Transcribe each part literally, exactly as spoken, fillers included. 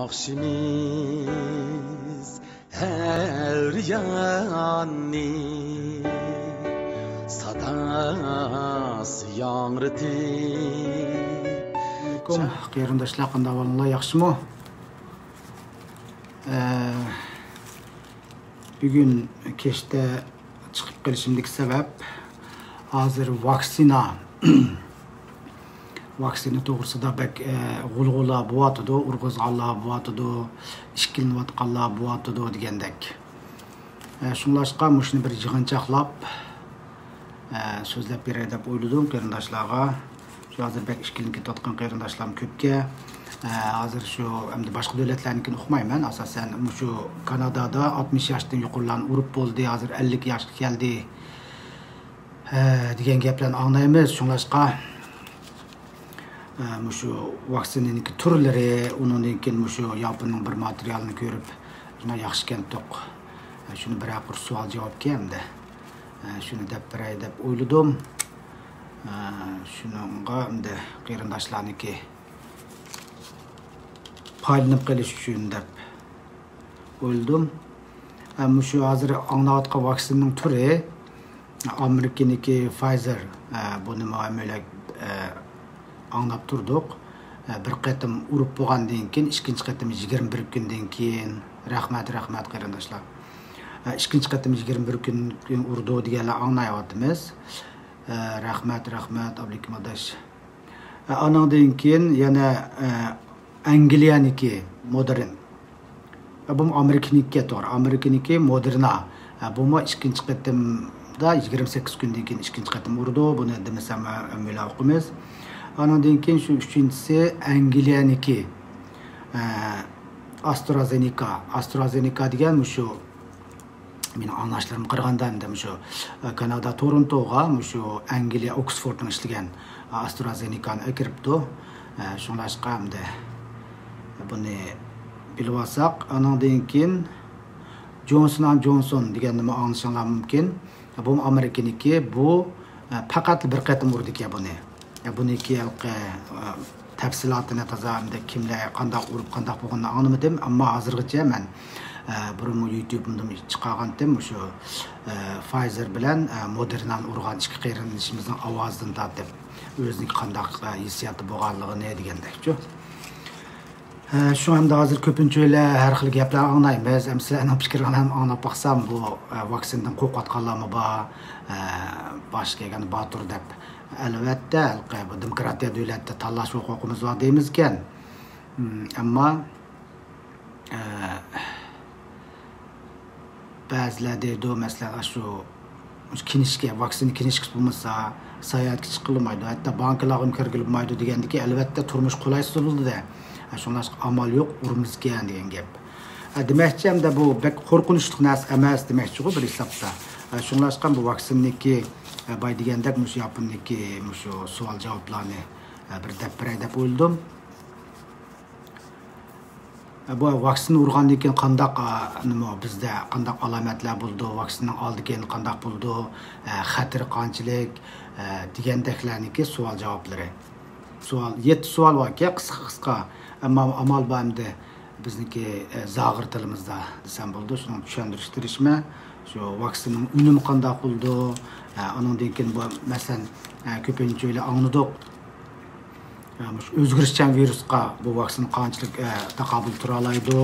ياخشىمىز ھەر ياننى ساداسى ياڭرىتىپ. ئەلەيكۇم، قېرىنداشلار، قانداق ئەھۋالىڭلار، ياخشىمۇ؟ ئە، بۈگۈن كەچتە چىقىپ قېلىشىمدىكى سەۋەب، ھازىر ۋاكسىنا، ۋاكسىنا توغرىسىدا بەك، ئە، غۇلغۇلا بولۇۋاتىدۇ، ئۇرغۇزغانلار بولۇۋاتىدۇ، ئىككىلىنىۋاتقانلار بولۇۋاتىدۇ دېگەندەك. ئە، شۇڭلاشقا مۇشۇنى بىر يىغىنچاقلاپ، ئە، سۆزلەپ بېرەي دەپ ئويلىدىم قېرىنداشلارغا. شۇ ھازىر بەك ئىككىلىنىپ كېتىۋاتقان قېرىنداشلارمۇ كۆپكەن. ئە، ھازىر شۇ ئەمدى باشقا دۆلەتلەرنىڭكىنى ئۇقمايمەن. ئاساسەن مۇشۇ كانادادا ئاتمىش ياشتىن يۇقىرىلارنى ئۇرۇپ بولدى، ھازىر ئەللىك ياشقا كەلدى، ئە، دېگەن گەپلەرنى ئاڭلايمىز. شۇڭلاشقا، ئە، مۇشۇ ۋاكسىنىنىڭكى تۈرلىرى، ئۇنىڭدىن كېيىن مۇشۇ ياپوننىڭ بىر ماتېرىيالىنى كۆرۈپ، شۇنداق ياخشىكەنتۇق. ئە، شۇنى بىرەر قۇر سوئال جاۋابكەن ئەمدى. ئە، شۇنى دەپ بېرەي دەپ ئويلىدىم. ئە، شۇنىڭغا ئەمدى قېرىنداشلارنىڭكى پايدىلىنىپ قېلىش ئۈچۈن دەپ ئويلىدىم. ئە، مۇشۇ ھازىر ئاڭلاۋاتقان ۋاكسىنىنىڭ تۈرى، ئامېرىكىنىڭكى فايزېر، ئە، بۇنىمۇ ھەممەيلەن، ئە، ئاڭلاپ تۇردۇق. ئە، بىر قېتىم ئۇرۇپ بولغاندىن كېيىن، ئىككىنچى قېتىم يىگىرمە بىر كۈندىن كېيىن، رەھمەت، رەھمەت، قېرىنداشلار. ئە، ئىككىنچى قېتىم يىگىرمە بىر كۈن، كۈن ئۇرىدۇ دېگەنلەر ئاڭلايۋاتىمىز. ئە، رەھمەت، رەھمەت، ئابلىكىم ئاداش. ئانىڭدىن كېيىن يەنە، ئە، ئەنگلىيەنىكى مودېرن. بۇمۇ ئامېرىكىنىكى، توغرا، ئامېرىكىنىكى مودېرنا. بۇمۇ ئىككىنچى قېتىمدا يىگىرمە سەككىز كۈندىن كېيىن ئىككىنچى قېتىم ئۇرىدۇ. بۇنى دېمىسەم، ئۆمۈرلەپ ئوقۇيمىز. ئانىڭدىن كېيىن شۇ ئۈچىنچىسى ئەنگلىيەنىكى، ئە، ئاسترازېنېكا. ئاسترازېنېكا دېگەن مۇشۇ مېنىڭ ئاڭلاشلىرىمغا قارىغاندا، ئەمدى مۇشۇ، ئە، كانادا تورونتوغا، مۇشۇ ئەنگلىيە ئوكسفوردنىڭ ئىشلىگەن، ئە، ئاسترازېنېكانى ئەكىرىپتۇ. ئە، شۇڭلاشقا ئەمدى بۇنى بىلىۋالساق، ئانىڭدىن كېيىن جونسون ئەند جونسون دېگەننىمۇ ئاڭلىشىڭلار مۇمكىن. بۇمۇ ئامېرىكىنىكى، بۇ، ئە، پەقەت بىر قېتىم ئۇرىدىكەن بۇنى. يا، بۇنىڭكى ھېلىقى، ئە، تەپسىلاتىنى تازا ئەمدى كىملەر قانداق ئۇرۇپ، قانداق بولغىنىنى ئاڭلىمىدىم. ئەمما ھازىرغىچە مەن، ئە، بۇرۇنمۇ يۇتۇبىمدىمۇ چىقارغانتىم، مۇشۇ، ئە، فايزېر بىلەن، ئە، مودېرنانى ئۇرغان ئىككى قېرىندىشىمىزنىڭ ئاۋازىدىن تارتىپ، ئۆزىنىڭ قانداق، ئە، ھېسسىياتى بولغانلىقىنى دېگەندەكچۇ. ئە، شۇ ئەمدى ھازىر كۆپىنچىلەر ھەر خىل گەپلەرنى ئاڭلايمىز. ئەمدى سىلەرنىڭ پىكرىڭلارنى ئاڭلاپ باقسام، بۇ، ئە، ۋاكسىنىدىن قورقۇۋاتقانلارمۇ بار، ئە، باشقا كەلگەن باتۇر دەپ. ئەلۋەتتە، ھېلىقى بۇ دېموكراتىيە دۆلەتتە تاللاش ھوقۇقىمىز بار دەيمىزكەن. ئەمما، ئە، بەزىلەر دەيدۇ، مەسىلەن، ئاشۇ كىنىشكا، ۋاكسىنا كىنىشكىسى بولمىسا، ساياھەتكە چىققىلى بولمايدۇ، ھەتتا بانكىلارغىمۇ كىرگىلى بولمايدۇ دېگەندىكى، ئەلۋەتتە، تۇرمۇش قولايسىز بولدى-دە. شۇڭلاشقا ئامال يوق، ئۇرىمىزكەن دېگەن گەپ. ئە، دېمەكچى، ئەمدى بۇ بەك قورقۇنچلۇق نەرسە ئەمەس دېمەكچىغۇ بىر ھېسابتا. ئە، شۇڭلاشقا بۇ ۋاكسىنىنىڭكى، ئە، باي دېگەندەك مۇشۇ ياپوننىڭكى مۇشۇ سوئال جاۋابلارنى، ئە، بىر دەپ بېرەي دەپ ئويلىدىم. ئە، بۇ ۋاكسىنا ئۇرغاندىن كېيىن قانداق، ئە، نېمە بىزدە قانداق ئالامەتلەر بولىدۇ، ۋاكسىنىنىڭ ئالدى كېيىن قانداق بولىدۇ، ئە، خەتىرى قانچىلىك، ئە، دېگەندەكلەرنىڭكى سوئال جاۋابلىرى. سوئال، يەتتە سوئال باركەن، قىسقا قىسقا. ئەمما ئامال بار ئەمدى. بىزنىڭكى، ئە، زاغىر تىلىمىزدا دېسەم بولىدۇ. شۇنىڭ چۈشەندۈرۈشكە تىرىشىمەن. شۇ ۋاكسىنىنىڭ ئۈنۈمى قانداق بولىدۇ؟ ئە، ئانىڭدىن كېيىن بۇ، مەسىلەن، ئە، كۆپىنچە ئۆيلەر ئاڭلىدۇق. ئە، مۇشۇ ئۆزگىرىشچان ۋىرۇسقا بۇ ۋاكسىنا قانچىلىك، ئە، تاقابىل تۇرالايدۇ،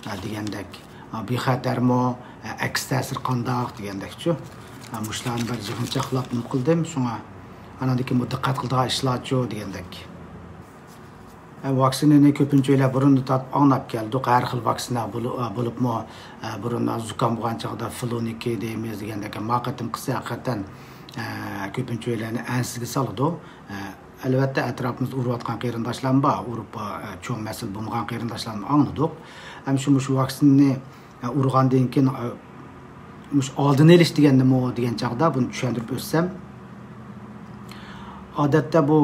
ئە، دېگەندەك. ئە، بىخەتەرمۇ، ئە، ئەكس تەسىرى قانداق دېگەندەكچۇ. ئە، مۇشۇلارنى بىر يىغىنچاقلاپ نېمە قىلدىم. شۇڭا ئانىڭدىن كېيىن بۇ دىققەت قىلىدىغان ئىشلارچۇ دېگەندەك. ۋاكسىنىنى كۆپىنچە ئۆيلەر بۇرۇندىن تارتىپ ئاڭلاپ كەلدۇق. ھەر خىل ۋاكسىنا بولۇ-، بولۇپمۇ، بۇرۇن زۇكام بولغان چاغدا فلۇنىكى دەيمىز دېگەندەك، ما قېتىمقىسى ھەقىقەتەن، كۆپىنچە ئۆيلەرنى ئەنسىزگە سالىدۇ. ئەلۋەتتە، ئەتراپىمىزدا ئۇرۇۋاتقان قېرىنداشلارمۇ بار، ئۇرۇپ، چوڭ مەسىلە بولمىغان قېرىنداشلارنى ئاڭلىدۇق. ھەم شۇ مۇشۇ ۋاكسىنىنى ئە، ئۇرغاندىن كېيىن، ئە، مۇشۇ ئالدىنى ئېلىش دېگەن نېمە دېگەن چاغدا بۇنى چۈشەندۈرۈپ ئۆتسەم، ئادەتتە بۇ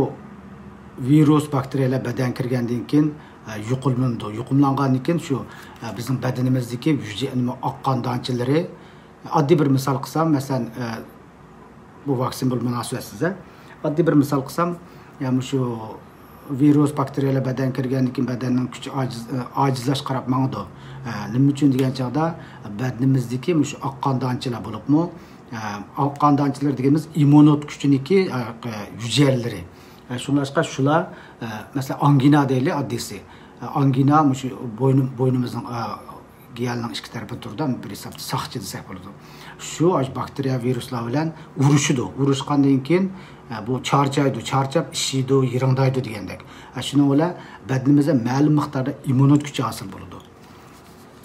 ۋىرۇس، باكتېرىيەلەر بەدەنگە كىرگەندىن كېيىن، ئە، يۇقۇملىنىدۇ. يۇقۇملانغاندىن كېيىن شۇ، ئە، بىزنىڭ بەدىنىمىزدىكى ۋىژ-، نېمە، ئاق قان دانچىلىرى، ئاددىي بىر مىسال قىلسام، مەسىلەن، ئە، بۇ ۋاكسىنا بىلەن مۇناسىۋەتسىز، ئە. ئاددىي بىر مىسال قىلسام، يا مۇشۇ، ئە، ۋىرۇس، باكتېرىيەلەر بەدەنگە كىرگەندىن كېيىن بەدەننىڭ كۈچى ئاجىز، ئاجىزلاشقا قاراپ ماڭىدۇ. نېمە ئۈچۈن دېگەن چاغدا، بەدىنىمىزدىكى مۇشۇ ئاق قان دانىچىلار بولۇپمۇ، ئاق قان دانىچىلىرى دېگىنىمىز ئىممۇنىتېت كۈچىنىڭكى ھۈجەيرىلىرى. شۇڭلاشقا شۇلار، مەسىلەن، ئانگىنا دەيلى ئاددىيسى. ئانگىنا مۇشۇ بوينۇم-، بوينىمىزنىڭ گىيالنىڭ ئىككى تەرىپى تۇرىدۇ، بىر ھېسابتا ساقچى دېسەك بولىدۇ. شۇ ئاشۇ باكتېرىيە، ۋىرۇسلار بىلەن ئۇرۇشىدۇ. ئۇرۇشقاندىن كېيىن، ئە، بۇ چارچايدۇ، چارچاپ ئىششىيدۇ، يىرىڭدايدۇ دېگەندەك. ئە، شۇنىڭ بىلەن بەدىنىمىزدە مەلۇم مىقداردا ئىممۇنىتېت كۈچى ھاسىل بولىدۇ.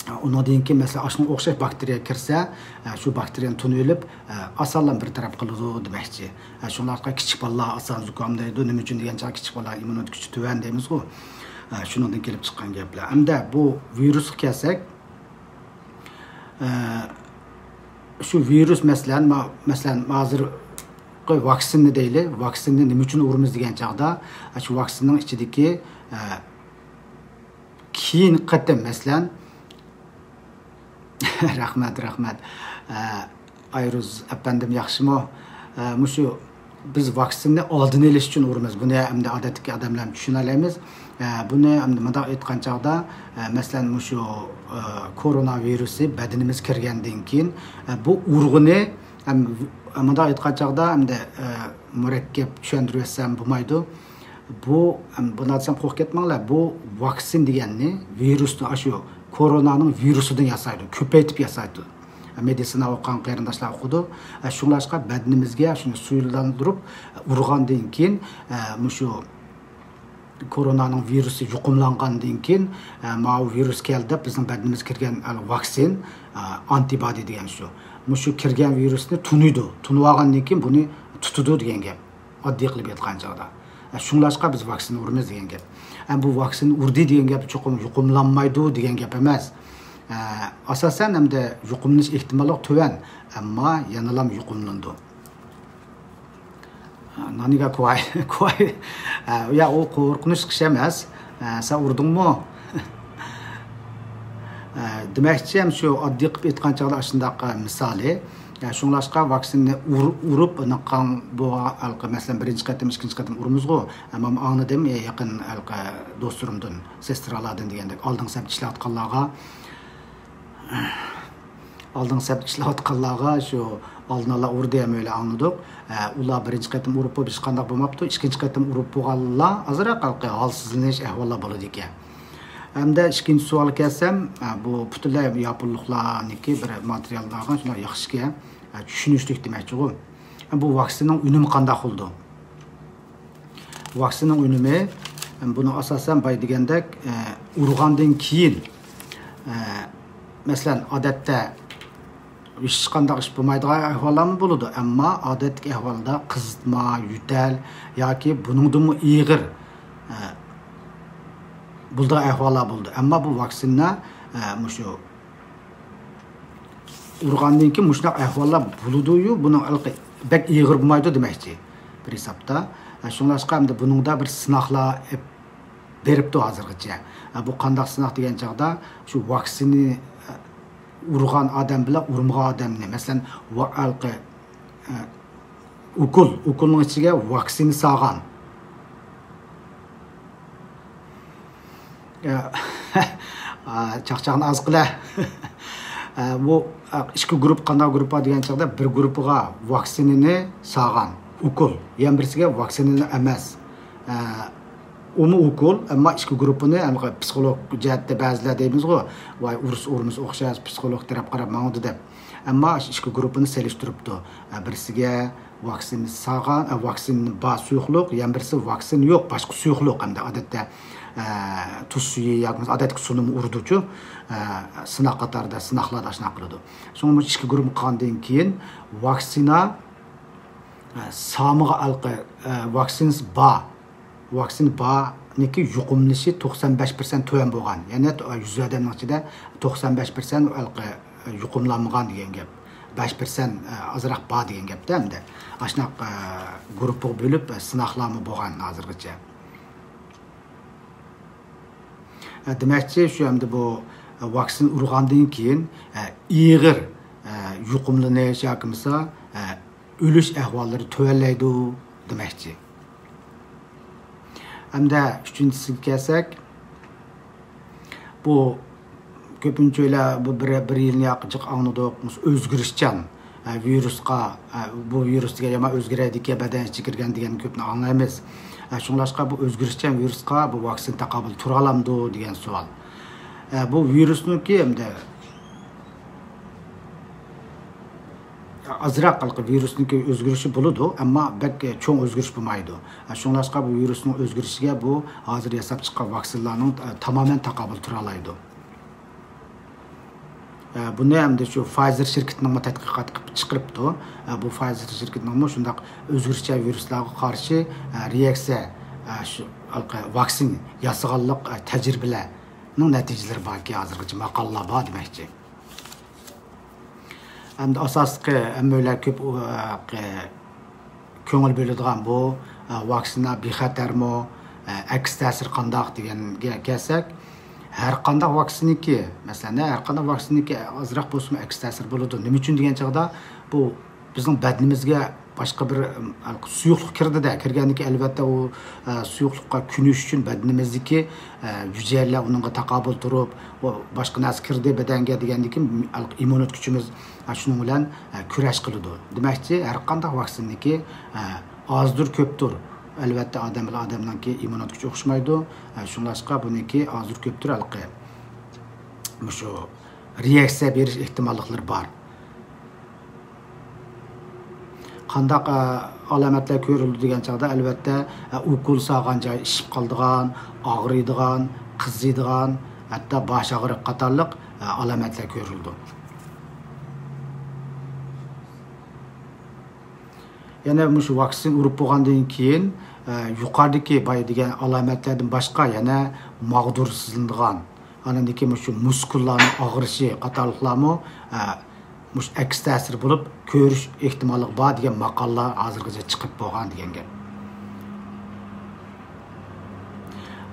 ئە، ئۇنىڭدىن كېيىن، مەسىلەن، ئاشۇنىڭغا ئوخشاش باكتېرىيە كىرسە، ئە، شۇ باكتېرىيەنى تونۇۋېلىپ، ئە، ئاسانلا بىر تەرەپ قىلىدۇ دېمەكچى. ئە، شۇڭلاشقا كىچىك بالىلار ئاسان زۇكامدايدۇ. نېمە ئۈچۈن دېگەن چاغ كىچىك بالىلار ئىممۇنىتېت كۈچى تۆۋەن دەيمىزغۇ. ئە، شۇنىڭدىن كېلىپ چىققان گەپلەر. ئەمدى بۇ ۋىرۇسقا كەلسەك، ئە، شۇ ۋىرۇس، مەسىلەن، ما-، مەسىلەن، ھازىرقى ۋاكسىننى دەيلى، ۋاكسىننى نېمە ئۈچۈن ئۇرىمىز دېگەن چاغدا، ئە، شۇ ۋاكسىننىڭ ئىچىدىكى، ئە، كېيىنكى قېتىم، مەسىلەن، رەھمەت، رەھمەت. ئە، ئايرۇز ئەپەندىم، ياخشىمۇ؟ ئە، مۇشۇ بىز ۋاكسىننى ئالدىنى ئېلىش ئۈچۈن ئۇرىمىز. بۇنى ئەمدى ئادەتتىكى ئادەملەرمۇ چۈشىنەلەيمىز. ئە، بۇنى ئەمدى مۇنداق ئېيتقان چاغدا، ئە، مەسىلەن، مۇشۇ، ئە، كورونا ۋىرۇسى بەدىنىمىزگە كىرگەندىن كېيىن، ئە، بۇ ئۇرغىنى، ئەم، مۇنداق ئېيتقان چاغدا ئەمدى، ئە، مۇرەككەپ چۈشەندۈرۈۋەتسەم بولمايدۇ. بۇ، بۇنداق دېسەم قورقۇپ كەتمەڭلار، بۇ ۋاكسىن دېگەننى ۋىرۇسنى، ئاشۇ كورونانىڭ ۋىرۇسىدىن ياسايدۇ، كۆپەيتىپ ياسايدۇ. مېدىسىنا ئوقۇغان قېرىنداشلار ئۇقىدۇ. شۇڭلاشقا بەدىنىمىزگە شۇنى سۇيۇقلاندۇرۇپ ئۇرغاندىن كېيىن، مۇشۇ كورونانىڭ ۋىرۇسى يۇقۇملانغاندىن كېيىن، ماۋۇ ۋىرۇس كەلدى دەپ بىزنىڭ بەدىنىمىزگە كىرگەن ۋاكسىن، ئانتىبادى دېگەن شۇ. مۇشۇ كىرگەن ۋىرۇسنى تونۇيدۇ. تونۇۋالغاندىن كېيىن بۇنى تۇتىدۇ دېگەن گەپ. ئاددىي قىلىپ ئېيتقان چاغدا. ئە، شۇڭلاشقا بىز ۋاكسىنا ئۇرىمىز دېگەن گەپ. ئە، بۇ ۋاكسىنا ئۇردى دېگەن گەپ چوقۇم يۇقۇملانمايدۇ دېگەن گەپ ئەمەس. ئە، ئاساسەن ئەمدى يۇقۇملىنىش ئېھتىماللىقى تۆۋەن، ئەمما يەنىلام يۇقۇملىنىدۇ. ئە، نانىگا كوۋاي، كوۋاي. ئە، يا، ئۇ قورقۇنچلۇق ئىش ئەمەس. ئە، سەن ئۇردۇڭمۇ؟ ئە، دېمەكچى، ھەم شۇ ئاددىي قىلىپ ئېيتقان چاغدا ئاشۇنداق، ئە، مىسالى. ئە، شۇڭلاشقا ۋاكسىننى ئۇر-، ئۇرۇپ، نىقاڭ بولغان ھېلىقى، مەسىلەن، بىرىنچى قېتىم، ئىككىنچى قېتىم ئۇرىمىزغۇ. ئەمما ئاڭلىدىم، ئە، يېقىن ھېلىقى دوستلىرىمدىن، سېسترالاردىن دېگەندەك، ئالدىنقى سەپتە ئىشلەۋاتقانلارغا، ئالدىنقى سەپتە ئىشلەۋاتقانلارغا شۇ ئالدىن ئالا ئۇردى ھەم ئۆيلە ئاڭلىدۇق. ئە، ئۇلار بىرىنچى قېتىم ئۇرۇپ بولۇپ ھېچقانداق بولماپتۇ. ئىككىنچى قېتىم ئۇرۇپ بولغانلار ئازراق ھېلىقى ھالسىزلىنىش ئەھۋاللار بولىدىكەن. ئەمدى ئىككىنچى سوئالغا كەلسەم، ئە، بۇ پۈتۈنلەي ياپونلۇقلارنىڭكى بىر ماتېرىيالىنى ئالغان، شۇنداق ياخشىكەن، ئە، چۈشىنىشلىك دېمەكچىغۇ. بۇ ۋاكسىنىنىڭ ئۈنۈمى قانداق بولىدۇ؟ ۋاكسىنىنىڭ ئۈنۈمى، بۇنى ئاساسەن بايا دېگەندەك، ئە، ئۇرغاندىن كېيىن، ئە، مەسىلەن، ئادەتتە ھېچقانداق ئىش بولمايدىغان ئەھۋاللارمۇ بولىدۇ، ئەمما ئادەتتىكى ئەھۋالدا قىزىتما، يۆتەل ياكى بۇنىڭدىنمۇ ئېغىر، ئە، بولىدىغان ئەھۋاللار بولىدۇ. ئەمما بۇ ۋاكسىنا، ئە، مۇشۇ ئۇرغاندىن كېيىن مۇشۇنداق ئەھۋاللار بولىدۇ-يۇ، بۇنىڭ ھېلىقى بەك ئېغىر بولمايدۇ دېمەكچى، بىر ھېسابتا. ئە، شۇڭلاشقا ئەمدى بۇنىڭدا بىر سىناقلار ئېلىپ بېرىپتۇ ھازىرغىچە. ئە، بۇ قانداق سىناق دېگەن چاغدا، شۇ ۋاكسىننى، ئە، ئۇرغان ئادەم بىلەن ئۇرمىغان ئادەمنى، مەسىلەن، ۋا-، ھېلىقى، ئە، ئوكۇل، ئوكۇلنىڭ ئىچىگە ۋاكسىنا سالغان. ئا، چاقچاقنى ئاز قىلە. ئا، بۇ، ئا، ئىككى گۇرۇپپا، قانداق گۇرۇپپا دېگەن چاغدا، بىر گۇرۇپپىغا ۋاكسىنىنى سالغان، ئوكۇل، يەنە بىرسىگە ۋاكسىنىنى ئەمەس. ئا، ئۇمۇ ئوكۇل، ئەمما ئىككى گۇرۇپپىنى، ھەم پسىخولوگ جەھەتتە بەزىلەر دەيمىزغۇ، ۋاي، ئۇرۇس ئۇرمىسا ئوخشاش، پسىخولوگ تەرەپ قاراپ ماڭىدۇ دەپ. ئەمما ئىككى گۇرۇپپىنى سېلىشتۇرۇپتۇ. ئا، بىرسىگە ۋاكسىنا سالغان، ئە، ۋاكسىنا بار سۇيۇقلۇق، يەنە بىرسى ۋاكسىنا يوق، باشقا سۇيۇقلۇق. ئەمدى ئادەتتە، ئە، تۇز سۈيى ياكى بولمىسا ئادەتتىكى سۇنىمۇ ئۇرىدۇچۇ، ئە، سىناق قاتارىدا، سىناقلاردا شۇنداق قىلىدۇ. شۇڭا بۇ ئىككى گۇرۇپپا قىلغاندىن كېيىن ۋاكسىنا، ئە، سالمىغان ھېلىقى، ئە، ۋاكسىنىسى بار، ۋاكسىنا بارنىڭكى يۇقۇملىنىشى توقسان بەش پىرسەنت تۆۋەن بولغان. يەنى يۈز ئادەمنىڭ ئىچىدە توقسان بەش پىرسەنت ھېلىقى يۇقۇملانمىغان دېگەن گەپ. بەش پىرسەنت ئازراق بار دېگەن گەپتە ئەمدى. ئاشۇنداق گۇرۇپپىغا بۆلۈپ سىناقلارمۇ بولغان ھازىرغىچە. دېمەكچى، شۇ ئەمدى بۇ ۋاكسىنا ئۇرغاندىن كېيىن ئېغىر يۇقۇملىنىش ياكى بولمىسا ئۆلۈش ئەھۋاللىرى تۆۋەنلەيدۇ دېمەكچى. ھەمدە ئۈچىنچىسىگە كەلسەك، بۇ كۆپىنچە ئۆيلەر بۇ بىر، بىر يىلنى ياقى جىق ئاڭلىدۇق، مۇشۇ ئۆزگىرىشچان، ئە، ۋىرۇسقا، ئە، بۇ ۋىرۇس دېگەن يامان ئۆزگىرەيدىكەن، بەدەن ئىچىگە كىرگەن دېگەننى كۆپنى ئاڭلايمىز. ئە، شۇڭلاشقا بۇ ئۆزگىرىشچان ۋىرۇسقا بۇ ۋاكسىنا تاقابىل تۇرالامدۇ دېگەن سوئال. ئە، بۇ ۋىرۇسنىڭكى ئەمدى ئازراق ھېلىقى ۋىرۇسنىڭكى ئۆزگىرىشى بولىدۇ، ئەمما بەك چوڭ ئۆزگىرىش بولمايدۇ. شۇڭلاشقا بۇ ۋىرۇسنىڭ ئۆزگىرىشىگە بۇ ھازىر ياساپ چىققان ۋاكسىنىلارنىڭ، ئە، تامامەن تاقابىل تۇرالايدۇ. ئە، بۇنى ئەمدى شۇ فايزېر شىركىتىنىڭمۇ تەتقىقات قىلىپ چىقىرىپتۇ. ئە، بۇ فايزېر شىركىتىنىڭمۇ شۇنداق ئۆزگىرىشچان ۋىرۇسلارغا قارشى، ئە، رېئاكسىيە، ئە، شۇ ھېلىقى ۋاكسىن ياسىغانلىق، ئە، تەجرىبىلەرنىڭ نەتىجىلىرى باركەن، ھازىرغىچە ماقالىلار بار دېمەكچى. ئەمدى ئاساسلىقى ھەممەيلەن كۆپ، ئۇ، كۆڭۈل بۆلىدىغان بۇ، ئە، ۋاكسىنا بىخەتەرمۇ، ئە، ئەكس تەسىرى قانداق دېگەنگە كەلسەك، ھەر قانداق ۋاكسىنىكى، مەسىلەن، ھەر قانداق ۋاكسىنىكى ئازراق بولسىمۇ ئەكس تەسىرى بولىدۇ. نېمە ئۈچۈن دېگەن چاغدا، بۇ بىزنىڭ بەدىنىمىزگە باشقا بىر، ئىم، سۇيۇقلۇق كىردىدە، كىرگەندىن كېيىن، ئەلۋەتتە، ئۇ، ئە، سۇيۇقلۇققا كۆنۈش ئۈچۈن بەدىنىمىزدىكى، ئە، ھۈجەيرىلەر ئۇنىڭغا تاقابىل تۇرۇپ، ئۇ باشقا نەرسە كىردى بەدەنگە دېگەندىن كېيىن، ئىممۇنىتېت كۈچىمىز، ئە، شۇنىڭ بىلەن، ئە، كۈرەش قىلىدۇ. دېمەكچى، ھەر قانداق ۋاكسىنىنىڭكى، ئە، ئازدۇر كۆپتۇر، ئەلۋەتتە، ئادەم بىلەن ئادەمنىڭكى ئىممۇنىتېت كۈچى ئوخشىمايدۇ. ئە، شۇڭلاشقا بۇنىڭكى ئازدۇر كۆپتۇر ھېلىقى مۇشۇ رېئاكسىيە بېرىش ئېھتىماللىقلىرى بار. قانداق، ئە، ئالامەتلەر كۆرۈلىدۇ دېگەن چاغدا، ئەلۋەتتە، ئە، ئوكۇل سالغان جاي ئىششىپ قالىدىغان، ئاغرىيدىغان، قىزىيدىغان، ھەتتا باش ئاغرىق قاتارلىق، ئە، ئالامەتلەر كۆرۈلىدۇ. يەنە مۇشۇ ۋاكسىن ئۇرۇپ بولغاندىن كېيىن، ئە، يۇقىرىدىكى بايا دېگەن ئالامەتلەردىن باشقا يەنە ماغدۇرسىزلىنىدىغان، ئاندىن كېيىن مۇشۇ مۇسكۇللارنىڭ ئاغرىشى قاتارلىقلارمۇ، ئە، مۇشۇ ئەكس تەسىر بولۇپ كۆرۈش ئېھتىماللىقى بار دېگەن ماقالىلار ھازىرغىچە چىقىپ بولغان دېگەن گەپ.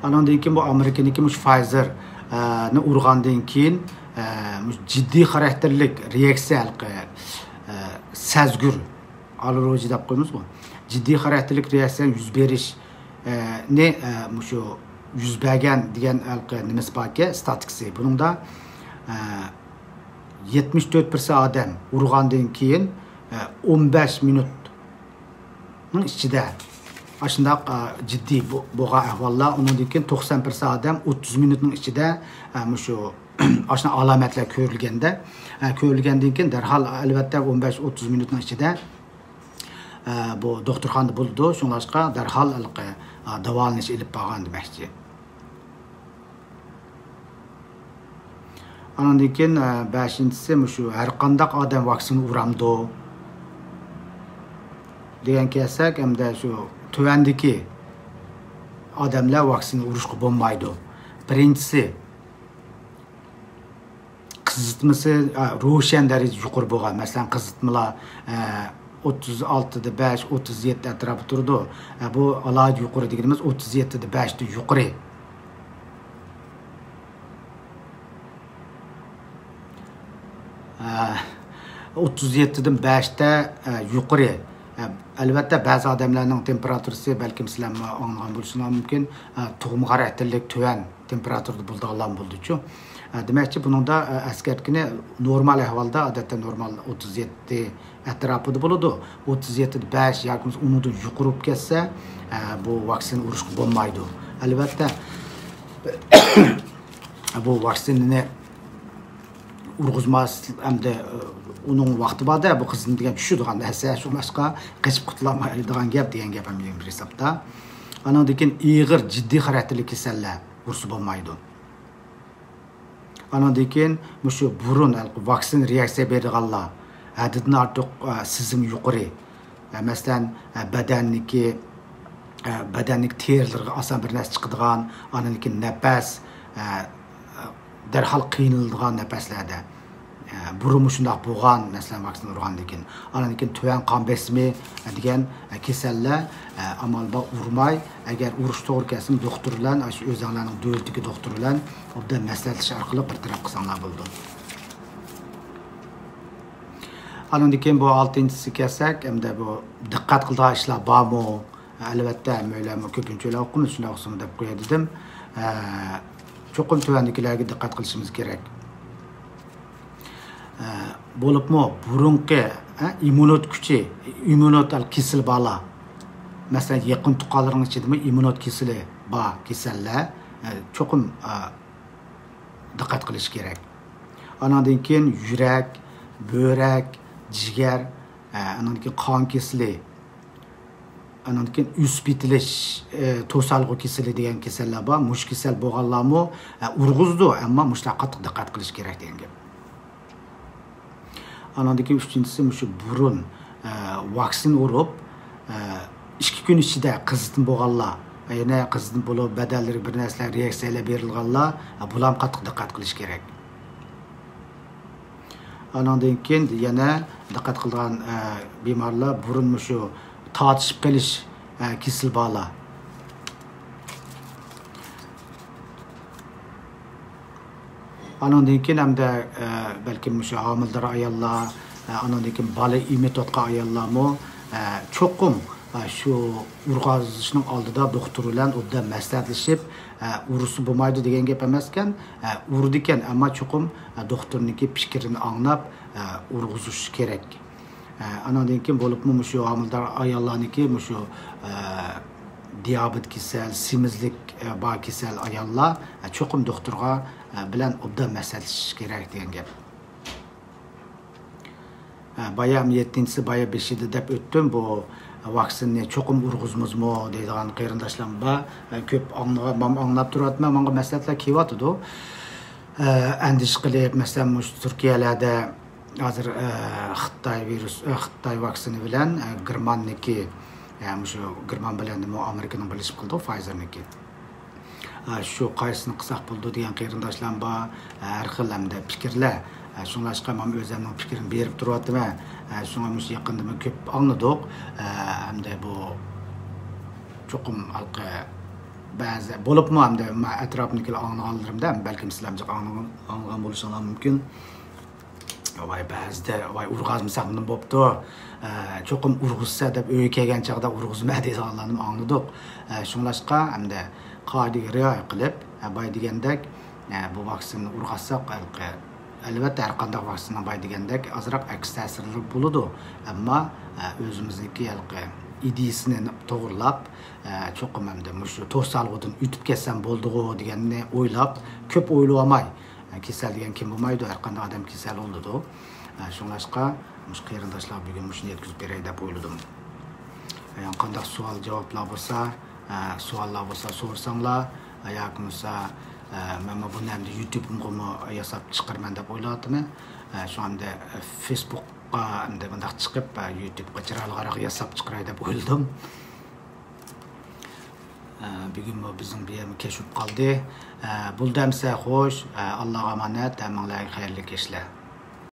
ئانىڭدىن كېيىن بۇ ئامېرىكىنىڭكى مۇشۇ فايزېر، ئە، نى ئۇرغاندىن كېيىن، ئە، مۇشۇ جىددىي خاراكتېرلىك رېئاكسىيە ھېلىقى، ئە، سەزگۈر ئاللېرگىيە دەپ قويىمىزغۇ. جىددىي خاراكتېرلىك رېئاكسىيە يۈز بېرىش، ئە، نى، ئە، مۇشۇ يۈز بەرگەن دېگەن ھېلىقى نېمىسى باركەن، ستاتىكىسى. بۇنىڭدا، ئە، يەتمىش تۆت پىرسەنت ئادەم ئۇرغاندىن كېيىن، ئە، ئون بەش مىنۇتنىڭ ئىچىدە ئاشۇنداق، ئە، جىددىي بو-، بولغان ئەھۋاللار، ئۇنىڭدىن كېيىن توقسان پىرسەنت ئادەم ئوتتۇز مىنۇتنىڭ ئىچىدە، ئە، مۇشۇ ئاشۇنداق ئالامەتلەر كۆرۈلگەندە، ئە، كۆرۈلگەندىن كېيىن دەرھال، ئەلۋەتتە، ئون بەش ئوتتۇز مىنۇتنىڭ ئىچىدە، ئە، بۇ دوختۇرخانىدا بولىدۇ، شۇڭلاشقا دەرھال ھېلىقى، ئە، داۋالىنىش ئېلىپ بارغان دېمەكچى. ئانىڭدىن كېيىن، ئە، بەشىنچىسى مۇشۇ ھەر قانداق ئادەم ۋاكسىنا ئۇرامدۇ دېگەن كەلسەك، ئەمدى شۇ تۆۋەندىكى ئادەملەر ۋاكسىنا ئۇرۇشقا بولمايدۇ. بىرىنچىسى، قىزىتمىسى، ئە، روشەن دەرىجىدە يۇقىرى بولغان. مەسىلەن، قىزىتمىلار، ئە، ئوتتۇز ئالتىدە بەش، ئوتتۇز يەتتە ئەتراپى تۇرىدۇ. ئە، بۇ ئالاھىدە يۇقىرى دېگىنىمىز ئوتتۇز يەتتىدە بەشتىن يۇقىرى. ئە، ئوتتۇز يەتتىدىن بەشتە، ئە، يۇقىرى. ئە، ئەلۋەتتە، بەزى ئادەملەرنىڭ تېمپېراتۇرىسى، بەلكىم سىلەرمۇ ئاڭلىغان بولۇشىڭلار مۇمكىن، ئە، تۇغما خاراكتېرلىك تۆۋەن تېمپېراتۇرىدا بولىدىغانلار بولىدۇچۇ. ئە، دېمەكچى، بۇنىڭدا، ئە، ئەسكەرتكىنى نورمال ئەھۋالدا، ئادەتتە نورمال ئوتتۇز يەتتە ئەتراپىدا بولىدۇ. ئوتتۇز يەتتىدە بەش ياكى بولمىسا ئۇنىڭدىن يۇقىرى بولۇپ كەتسە، ئە، بۇ ۋاكسىنا ئۇرۇشقا بولمايدۇ. ئەلۋەتتە، بۇ ۋاكسىنىنى ئۇرغۇزماس، ئەمدى، ئۇنىڭ ۋاقتى بار-دە، بۇ قىزىتما دېگەن چۈشىدىغان نەرسە، شۇڭلاشقا قېچىپ قۇتۇلالمايدىغان گەپ دېگەن گەپ ھەم بىر ھېسابتا. ئانىڭدىن كېيىن ئېغىر جىددىي خاراكتېرلىك كېسەللەر ئۇرسا بولمايدۇ. ئانىڭدىن كېيىن مۇشۇ بۇرۇن ھېلىقى ۋاكسىنا رېئاكسىيە بېرىدىغانلار، ھەددىدىن ئارتۇق، ئە، سېزىم يۇقىرى، ئە، مەسىلەن، ئە، بەدەننىكى، ئە، بەدەننىكى تېرىلىرىغا ئاسان بىر نەرسە چىقىدىغان، ئاندىن كېيىن نەپەس، ئە، دەرھال قىينىلىدىغان نەپەسلەردە. ئە، بۇرۇنمۇ شۇنداق بولغان، مەسىلەن، ۋاكسىنا ئۇرغاندىن كېيىن. ئاندىن كېيىن تۆۋەن قان بېسىمى، ئە، دېگەن، ئە، كېسەللەر، ئە، ئامال بار ئۇرماي، ئەگەر ئۇرۇش توغرا كەلسىمۇ، دوختۇر بىلەن، ئاشۇ ئۆزۈڭلارنىڭ دۆلىتىدىكى دوختۇر بىلەن ئوبدان مەسلىھەتلىشىش ئارقىلىق بىر تەرەپ قىلساڭلار بولىدۇ. ئانىڭدىن كېيىن بۇ ئالتىنچىسىگە كەلسەك، ئەمدى بۇ دىققەت قىلىدىغان ئىشلار بارمۇ؟ ئەلۋەتتە، ھەممەيلەنمۇ كۆپىنچىلەر ئوقۇمىسۇن، شۇنداق ئوقۇسىمۇ دەپ قوياي دېدىم. ئە، چوقۇم تۆۋەندىكىلەرگە دىققەت قىلىشىمىز كېرەك. ئە، بولۇپمۇ بۇرۇنقى، ئە، ئىممۇنىت كۈچى، ئىممۇنىت كېسىلى بارلار. مەسىلەن، يېقىن تۇغقانلىرىنىڭ ئىچىدىمۇ ئىممۇنىت كېسىلى بار كېسەللەر، ئە، چوقۇم، ئە، دىققەت قىلىش كېرەك. ئاناندىن كېيىن يۈرەك، بۆرەك، جىگەر، ئە، ئاناندىن كېيىن قان كېسىلى، ئاناندىن كېيىن ئۈسۈپ يېتىلىش، ئە، توسالغۇ كېسىلى دېگەن كېسەللەر بار. مۇشۇ كېسەل بولغانلارمۇ، ئە، ئۇرغۇزىدۇ، ئەمما مۇشۇلارغا قاتتىق دىققەت قىلىش كېرەك دېگەن گەپ. ئاناندىن كېيىن ئۈچىنچىسى مۇشۇ بۇرۇن، ئە، ۋاكسىنا ئۇرۇپ، ئە، ئىككى كۈن ئىچىدە قىزىتما بولغانلار، يەنە قىزىتما بولۇپ، بەدەنلىرىگە بىر نەرسىلەر، رېئاكسىيەلەر بېرىلغانلار، ئە، بۇلارمۇ قاتتىق دىققەت قىلىش كېرەك. ئاناندىن كېيىن يەنە دىققەت قىلىدىغان، ئە، بىمارلار بۇرۇن مۇشۇ تارتىشىپ قېلىش، ئە، كېسىلى بارلار. ئانىڭدىن كېيىن ھەمدە، ئە، بەلكىم مۇشۇ ھامىلىدار ئاياللار، ئە، ئانىڭدىن كېيىن بالا ئېمىتىۋاتقان ئاياللارمۇ، ئە، چوقۇم، ئە، شۇ ئۇرغازىشنىڭ ئالدىدا دوختۇر بىلەن ئوبدان مەسلىھەتلىشىپ، ئە، ئۇرسا بولمايدۇ دېگەن گەپ ئەمەسكەن. ئە، ئۇرىدىكەن، ئەمما چوقۇم، ئە، دوختۇرنىڭكى پىكرىنى ئاڭلاپ، ئە، ئۇرغۇزۇش كېرەك. ئە، ئانىڭدىن كېيىن بولۇپمۇ مۇشۇ ھامىلىدار ئاياللارنىڭكى مۇشۇ، ئە، دىيابېت كېسەل، سېمىزلىك، ئە، بار كېسەل ئاياللار، ئە، چوقۇم دوختۇرغا، ئە، بىلەن ئوبدان مەسلىھەتلىشىش كېرەك دېگەن گەپ. ئە، بايا يەتتىنچىسى، بايا بېشىدا دەپ ئۆتتۈم، بۇ ۋاكسىنىنى چوقۇم ئۇرغۇزىمىزمۇ دەيدىغان قېرىنداشلارمۇ بار. ئە، كۆپ ئاڭلىغان، مانا ئاڭلاپ تۇرۇۋاتىمەن، ماڭا مەسلىھەتلەر كېلىۋاتىدۇ. ئە، ئەندىشە قىلىپ، مەسىلەن، مۇشۇ تۈركىيەلەردە ھازىر، ئە، خىتاي ۋىرۇس، ئە، خىتاي ۋاكسىنى بىلەن، ئە، گېرماننىكى، ئە، مۇشۇ گېرمان بىلەن نېمە ئامېرىكىنىڭ بىرلىشىپ قىلىدۇ، فايزېرنىكى. ئە، شۇ قايسىنى قىلساق بولىدۇ دېگەن قېرىنداشلار بار. ئە، ھەر خىل ئەمدى پىكىرلەر. ئە، شۇڭلاشقا مەن ئۆزۈمنىڭ پىكرىنى بېرىپ تۇرۇۋاتىمەن. ئە، شۇڭا مۇشۇ يېقىندىمۇ كۆپ ئاڭلىدۇق. ئە، ئەمدى بۇ چوقۇم ھېلىقى بەزى بولۇپمۇ ئەمدى مەن ئەتراپىمدىكىلەر ئاڭلىغانلىرىمدا، بەلكىم سىلەرمۇ جىق ئاڭلىغان، ئاڭلىغان بولۇشۇڭلار مۇمكىن. ۋاي بەزىدە، ۋاي ئۇرغازمىساق نېمە بوپتۇ؟ ئە، چوقۇم ئۇرغۇزسا دەپ ئۆيگە كەلگەن چاغدا ئۇرغۇزىمەن دەيدىغانلارنىمۇ ئاڭلىدۇق. ئە، شۇڭلاشقا ئەمدى قائىدىگە رىئايە قىلىپ، ئە، باي دېگەندەك، ئە، بۇ ۋاكسىنىنى ئۇرغازساق، ھېلىقى، ئەلۋەتتە، ھەر قانداق ۋاكسىنىنىڭ باي دېگەندەك ئازراق ئەكس تەسىرلىرى بولىدۇ. ئەمما، ئە، ئۆزىمىزنىڭكى ھېلىقى ئىدىيىسىنى توغرىلاپ، ئە، چوقۇم ئەمدى مۇشۇ توسالغۇدىن ئۆتۈپ كەتسەم بولدىغۇ دېگەننى ئويلاپ، كۆپ ئويلىۋالماي، ئە، كېسەل دېگەن كېم بولمايدۇ، ھەر قانداق ئادەم كېسەل بولىدۇ. ئە، شۇڭلاشقا مۇشۇ قېرىنداشلارغا بۈگۈن مۇشۇنى يەتكۈزۈپ بېرەي دەپ ئويلىدىم. ئە، يەنە قانداق سوئال جاۋابلار بولسا، ئە، سوئاللار بولسا سورىساڭلار، ئە، ياكى بولمىسا، ئە، مەنمۇ بۇنى ئەمدى يۇتۇبىمغىمۇ ياساپ چىقىرىمەن دەپ ئويلاۋاتىمەن. ئە، شۇڭا ئەمدى، ئە، فېيسبۇكقا ئەمدى مۇنداق چىقىپ، ئە، يۇتۇبقا چىرايلىقراق ياساپ چىقىراي دەپ ئويلىدىم. ئە، بۈگۈنمۇ بىزنىڭ بۇ يەرمۇ كەچ بولۇپ قالدى. ئە، بولدى ئەمسە خوش، ئە، ئاللاغا ئامانەت، ھەممىڭلارغا خەيرلىك كەچلەر.